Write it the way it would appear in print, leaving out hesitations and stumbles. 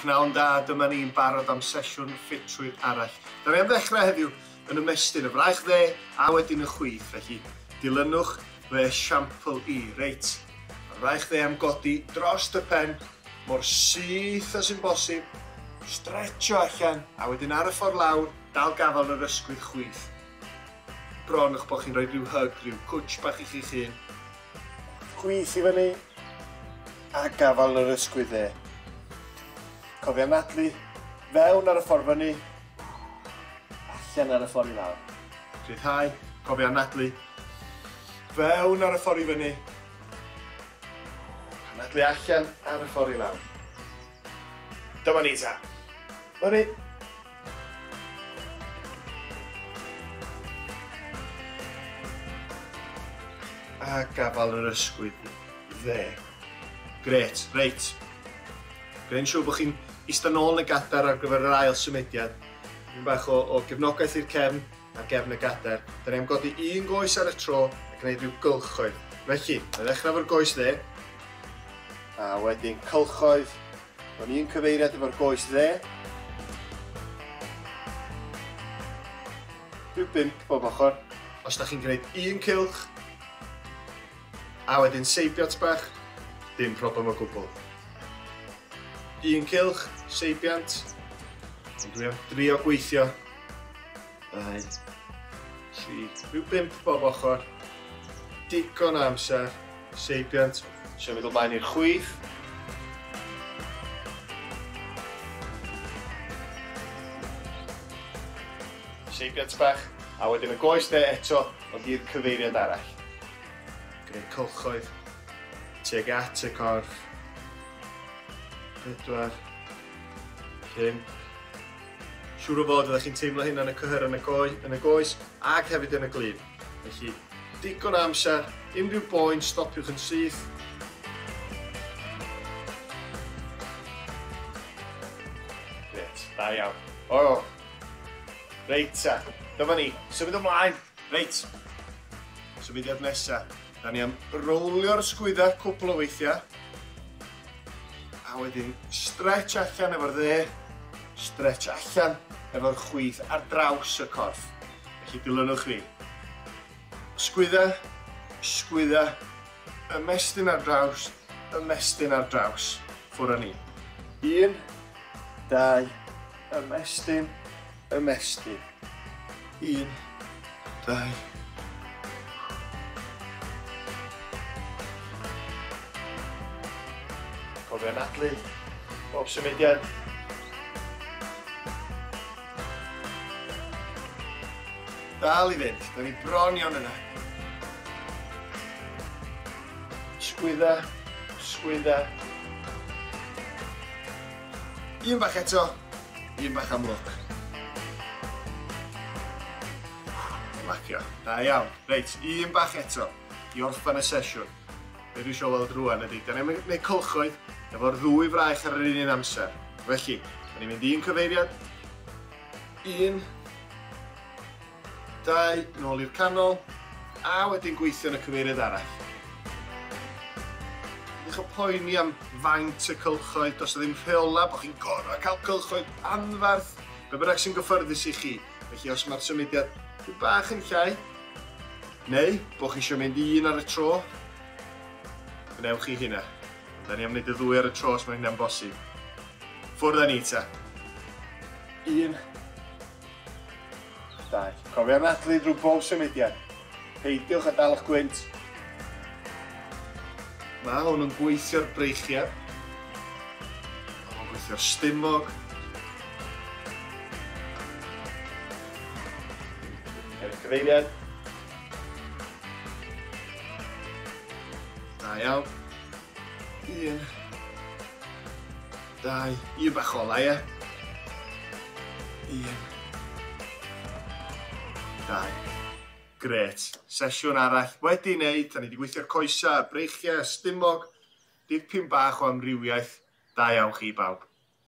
Pnawn da, dyma ni'n barod am sesiwn ffitrwydd arall. Da ni am ddechrau heddiw yn ymestyn y fraich dde a wedyn y chwith, felly dilynwch fy esiampl i. Reit, mae'r fraich dde am godi dros y pen, mor syth â sy'n bosib, stretcho allan, a wedyn ar y ffordd lawr, dal gafael yn yr ysgwydd chwith. Bron eich bod chi'n rhoi rhyw hug, rhyw cwtsh bach i chi'ch hun. Chwith i fyny, a gafael yn yr ysgwydd dde. Cofio anadlu, fewn ar y ffordd fyny, allan ar y ffordd i lawr. Rhyddhau, cofio anadlu, fewn ar y ffordd i fyny, anadlu allan ar y ffordd i lawr. Dyma ni ta. Fyny. A gafael yr ysgwydd dde. Grêt, reit. Gwneud yn siŵr bod chi'n eistedd nôl yn y gadair ar gyfer yr ail symudiad. Tipyn bach o gefnogaeth i'r cefn ar gefn y gadair. Da ni am godi un goes ar y tro a gwneud rhyw gylchoedd. Felly, na ddechrau efo'r goes dde. A wedyn cylchoedd mewn un cyfeiriad efo'r goes dde. Rhyw 5 bob ochr. Os da chi'n gwneud un cylch, a wedyn seibiant bach, dim problem o gwbl. Un cylch, seibiant. Ond dwi am drio gweithio. 2, 3, rhyw 5 bob ochr. Digon o amser, seibiant. Symud ymlaen i'r chwith. Seibiant bach, a wedyn y goes dde eto, ond i'r cyfeiriad arall. Gwneud cylchoedd tuag at y corff. 4, 5. Siŵr o fod ydych chi'n teimlo hynna yn y cyhyr yn y goes ac hefyd yn y glun. Felly, digon o amser, unrhyw boen, stopiwch yn syth. Grêt, da iawn. O, reit ta, dyma ni, symud ymlaen. Reit, symudiad nesa. Da ni am rowlio'r sgwydda cwpl o weithiau. A wedyn stretch allan efo'r dde, stretch allan efo'r chwith ar draws y corff. Felly dilynwch fi. Sgwydda, sgwydda, ymestyn ar draws, ymestyn ar draws. Ffwrdd â ni. 1, 2, ymestyn, ymestyn. 1, 2. Cofio anadlu, bob symudiad. Dal i fynd, da ni bron iawn yna. Sgwydda, sgwydda. Un bach eto, un bach am lwc. Lacio, da iawn. Reit, un bach eto i orffen y sesiwn. Be dwi eisiau weld rwan ydy, da ni'n gwneud cylchoedd efo'r ddwy fraich ar yr un amser. Felly, da ni'n mynd un cyfeiriad, 1, 2, nôl i'r canol, a wedyn gweithio yn y cyfeiriad arall. Peidiwch â poeni am faint y cylchoedd, does 'na ddim rheola bod chi'n gorfod cael cylchoedd anferth, be bynnag sy'n gyffyrddus i chi. Felly os mae'r symudiad rhyw bach yn llai, neu bod chi eisiau mynd un ar y tro, gwnewch chi hynna. Da ni am wneud y ddwy ar y tro os mae hynna'n bosib. Ffwrdd â ni ta. 1, 2. Cofio anadlu drwy bob symudiad. Peidiwch â dal eich gwynt. Mae hwn yn gweithio'r breichiau. Mae hwn yn gweithio'r stumog. Newid cyfeiriad. Da iawn. 1, 2, un bach ola, ie. 1, 2. Grêt. Sesiwn arall wedi wneud. Da ni wedi gweithio'r coesau, breichiau, stumog, dipyn bach o amrywiaeth. Da iawn chi bawb.